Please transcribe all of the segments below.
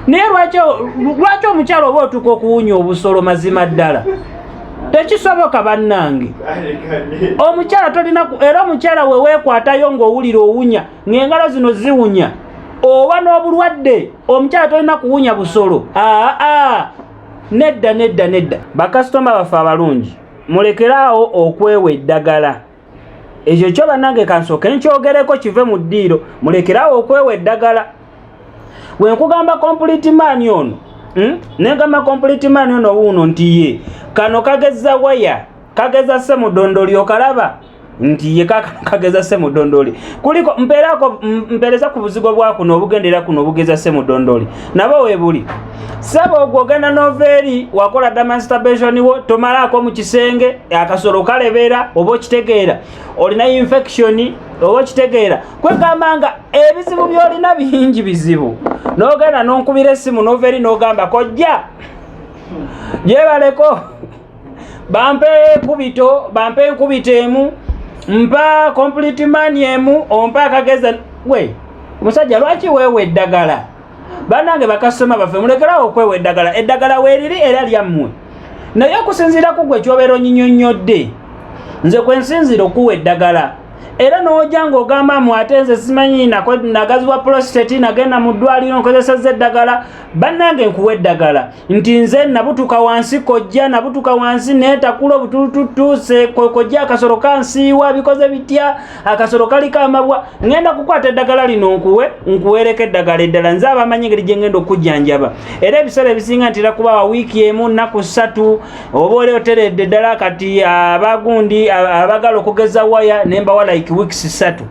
Naye lwaki omukyala oba otuuka okuwunya obusolo? Mazima ddala tekisoboka, bannange. Omukyala tolina, era omukyala we weekwatayo ng'owulira owunya, ng'engalo zino ziwunya, oba n'obulwadde. Omukyala tolina kuwunya busolo. Aa, nedda, nedda, nedda. Bakasitoma baffe abalungi, mulekeraawo okwewa eddagala. Ekyo kyo, bannange, kansooke nkyogereko kive mu ddiiro. Mulekeraawo okwewa eddagala. Bwe nkugamba Complete Man ono, Negamba Complete Man ono wuuno nti ye kano kageza waya, kageza semudondoli. Okalaba nti ye kakano kageza semudondoli. Kuliko mpeerako, mpeereza ku buzigo bwa kuno obugendera kuno obugeza semudondoli, nabo weebuli. Saba ogwo ogenda nova eri wakola dda masturbation wo, tomalaako mu kisenge, akasolo kalebera, oba okitegeera olina infection, oba okitegeera kwegamba nga ebizibu byolina bingi bizibu. N'ogenda n'onkubira essimu nova eri n'ogamba, "Kojja gyebaleko, bampe enkubito, bampe enkubito emu, mpa Complete Man emu, ompa akageza." We omusajja, lwaki weewa eddagala? Bannange, bakasitoma baffe, mulekerawo okwewa eddagala. Eddagala weeriri era lyammwe, naye okusinziira ku gwe kyobeera onyinyonnyodde, nze kwe nsinziira okuwa eddagala. Era n'ojja ng'ogamba mu, "Ate nze simanyi, nagazibwa prostate, nagenda mu ddwaliro, nkozesezza eddagala." Bannange, nkuwa eddagala nti nze nabutuka wansi, kojja, nabutuka wansi neetakula obutulututtu, kojja, akasolo kansiiwa, bikoze bitya, akasolo kaliko amabwa. Ŋŋenda kukwata eddagala lino nkuwe, nkuweereko eddagala eddala. Nze abamanyi engeri gye ŋŋenda okujjanjaba, era ebiseera ebisinga ntera kubawa wiiki emu, nnaku 3, oba oli oteredde ddala. Kati abagundi abagala okugeza waya, nembawa like weeks 3,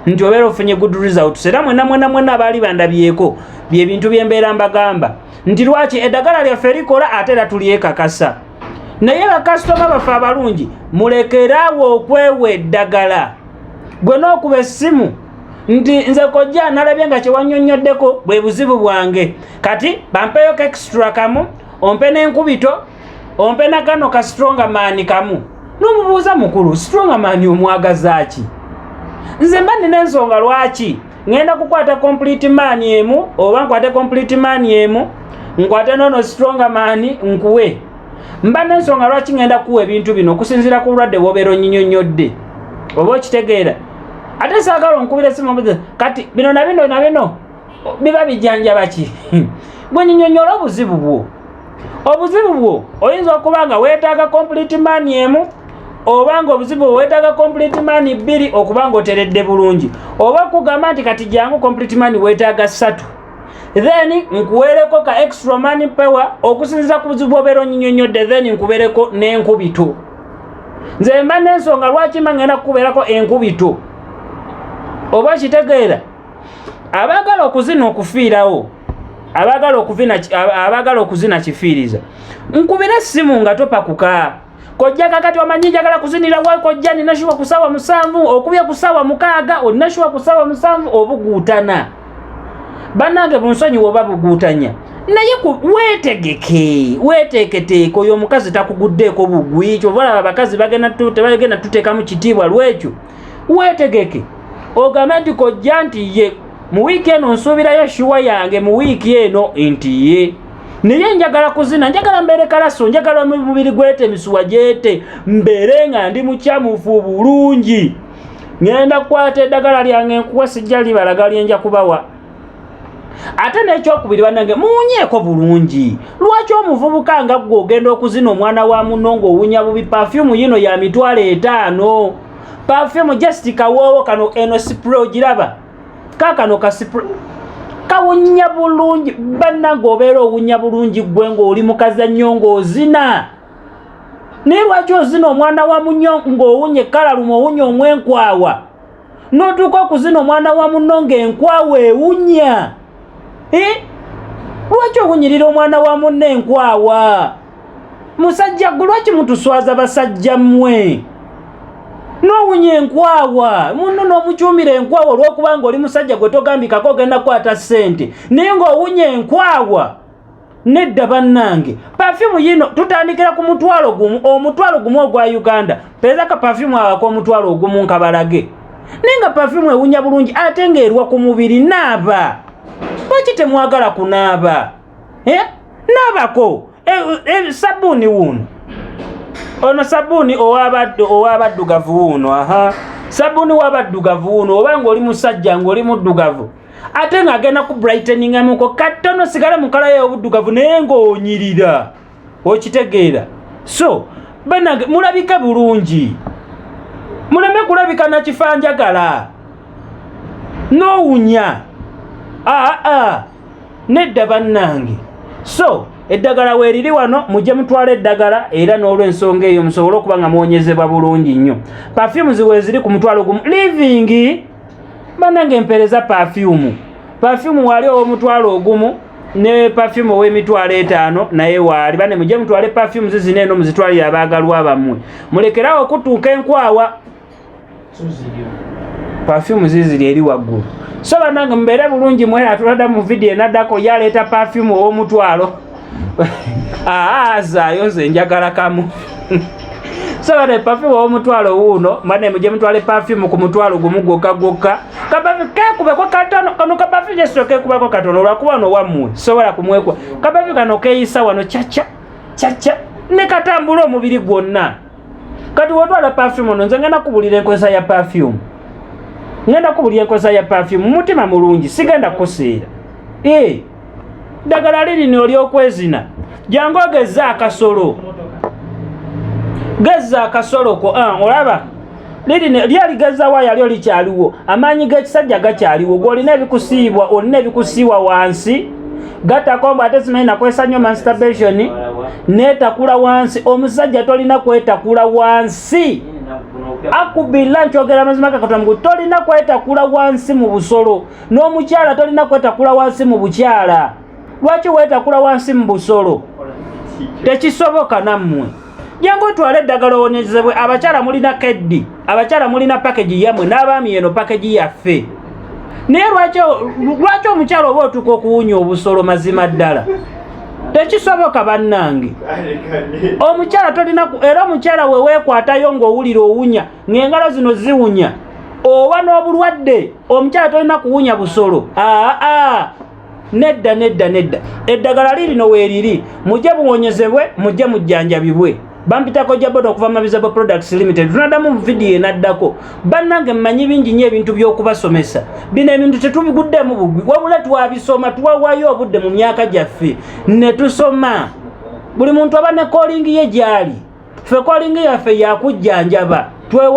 nti obeera ofunye good results. Era mwena mwena mwena abaali bandabyeko, byebintu byembeera mbagamba nti lwaki eddagala lyaffe likola, ate era tulyekakasa. Naye bakasitoma baffe abalungi, mulekeraawo okwewa eddagala. Gwe n'okuba essimu nti, "Nze kojja nalabye nga kyewanyonnyoddeko bwe buzibu bwange, kati bampeyo extra kamu, ompe n'enkubito, ompe nakano ka Stronger Man kamu." N'omubuuza, "Mukulu, Stronger Man omwagazaaki?" Nze mba nina ensonga lwaki ŋŋenda kukwata Complete Man emu, oba nkwate Complete Man emu, nkwate nono Stronger Man nkuwe. Mba n'ensonga lwaki ŋŋenda kuwa ebintu bino okusinziira ku bulwadde bw'obeera onyinyonnyodde, oba okitegeera. Ate saagala onkubira esimu, "Kati bino na bino na bino biba bijjanjaba ki?" Bwe nyinyonnyola obuzibu bwo, obuzibu bwo oyinza okuba nga weetaaga Complete Man emu, oba nga obuzibu bwo weetaaga Complete Man bbiri okuba nga oteredde bulungi, oba kugamba nti, "Kati jangu, Complete Man weetaaga ssatu, then nkuweereko ka extra man power okusinziza ku buzibu bw'obeera onyinyonnyodde, then nkubeereko n'enkubito." Nze mba n'ensonga lwaki mba ngenda kukubeerako enkubito, oba kitegeera. Abaagala okuzina okufiirawo, abaagala okuzina kifiiriza, nkubira essimu nga topakuka. "Kojja, kakati omanyi njagala kuzinira wa, kojja, nina sure ku ssaawa 7." Okubye ku ssaawa 6, olina sure ku ssaawa 7, obuguutana. Bannange, bunsonyiwa oba buguutanya, naye weetegeke, weeteeketeeke. Oyo omukazi takuguddeeko bugwi. Kyova olaba abakazi tebagenda tuteekamu kitiibwa. Lwekyo weetegeke, ogambe nti, "Kojja," nti, "ye mu wiiki eno nsuubirayo sure yange mu wiiki eno," nti, "ye naye njagala kuzina, njagala mbeere kalaso, njagala omubiri gwete, emisuwa gyete, mbeere nga ndi mukyamufu bulungi. Ŋŋenda kukwata eddagala lyange nkuwa." Sijja libalaga lyenja kubawa. Ate n'ekyokubiri, bannange, muwunyeeko bulungi. Lwaki omuvubuka nga ggwe ogenda okuzina omwana wa munno ng'owunya bubi? Perfume yino ya 500,000. Perfume just kawoowo kano, eno spray ogiraba, kaakano ka spray kawunya bulungi. Bannange, obeera owunya bulungi ggwe ng'oli mukazannyo ng'ozina, naye lwaki ozina omwana wa munno ng'owunya ekkalalumu, owunya omwenkwawa, n'otuuka okuzina omwana wa munno ng'enkwawa ewunya? Eh? Lwaki owunyirira omwana wa munno enkwawa? Musajja gwe, lwaki mutuswaza? Basajja mmwe, n'owunya enkwawa munno, n'omukyumira enkwawa olw'okuba nga oli musajja gwe togambikako ogenda kukwata ssente, naye ng'owunya enkwawa. Nedda, bannange. Perfume yino tutandikira ku 10,000, 10,000 ogwa Uganda. Mpeeza ka perfume awo ak'omutwalo ogumu nkabalage. Naye nga perfume ewunya bulungi, ate ng'erwa ku mubiri. Naaba. Lwaki temwagala kunaaba? Eh? Naabako sabbuuni wuuno, ono sabbuuni ow'abaddugavu wuuno. Aha, sabbuuni w'abaddugavu wuuno. Oba ng'oli musajja ng'oli muddugavu ate ng'agenda ku brighteningamuko katono, sigale mu color y'obuddugavu naye ng'onyirira, okitegeera? So banange, mulabike bulungi, muleme kulabika na kifanjagala n'owunya. Aa, nedda bannange. So eddagala weeriri wano, mujje mutwale eddagala, era n'olw'ensonga eyo musobole okuba nga muwonyezebwa bulungi nnyo. Perfumes weeziri ku 10,000 living. Bannange, mpeereza perfume. Perfume waali ow'omutwalo 1 ne perfume ow'emitwalo 50 naye waali. Bane, mujje mutwale perfumes zino eno, muzitwalire abaagalwa bammwe, mulekerawo okutuuka enkwawa. Perfume ziziri eri waggulu. So bannange, mubeere bulungi. Mwera tuladda mu vidiyo enaddako. Yaleeta perfume ow'omutwalo, azaayo, nze njagala kamu. So bane, perfume ow'omutwalo wuuno. Bane, mujje mutwale perfume ku 10,000 gwokka gwokka. Kaperfume kekubeko katono kano, kaperfume jesito kekubeko katono olwakuba no wammwe sobola kumwekwa. Kaperfume kano keeyisa wano caca caca ne katambula omubiri gwonna. Kati wotwala perfume ono, nze ngenda kubulira enkozesa ya perfume, ngenda kubulira enkozesa ya perfume mu mutima mulungi, sigenda kukuseera. Eh, ddagala lirino olyokwezina, jangu ogezze akasolo, gezza akasolo ko. Ah, olaba lirino lyaligezawa, yali olikyaliwo, amaanyi g'ekisajja gakyaliwo. Gw'olina ebikusiibwa, olina ebikusiiwa wansi, gattako mbu ate simanyi nakozesa nnyo masturbation, neetakula wansi. Omusajja tolina kwetakula wansi. Akubilla nkyogera amazima ga Katonda mugu, tolina kwetakula wansi mu busolo. N'omukyala tolina kwetakula wansi mu bukyala. Lwaki weetakula wansi mu busolo? Tekisoboka. Nammwe jangu otwale eddagala owonyezebwe. Abakyala mulina keddi, abakyala mulina package yammwe, n'abaami eno package yaffe. Naye lwaki omukyala oba otuuka okuwunya obusolo? Mazima ddala tekisoboka bannange. Omukyala tolina era omukyala we weekwatayo ng'owulira owunya ng'engalo zino ziwunya oba n'obulwadde, omukyala tolina kuwunya busolo. Aa, nedda, nedda, nedda. Eddagala lirino weeriri, mujje buwonyezebwe, mujje mujjanjabibwe. Bampitako Jaboda okuva Mabizabo Products Limited. Tunaddamu mu vidiyo enaddako. Bannange, mmanyi bingi nnyo ebintu by'okubasomesa. Bino ebintu tetubiguddemu bugwi, wabula twabisoma, twawaayo obudde mu myaka gyaffe ne tusoma. Buli muntu aba ne calling ye gy'ali. Ffe calling yaffe yakujjanjaba, twewaayo.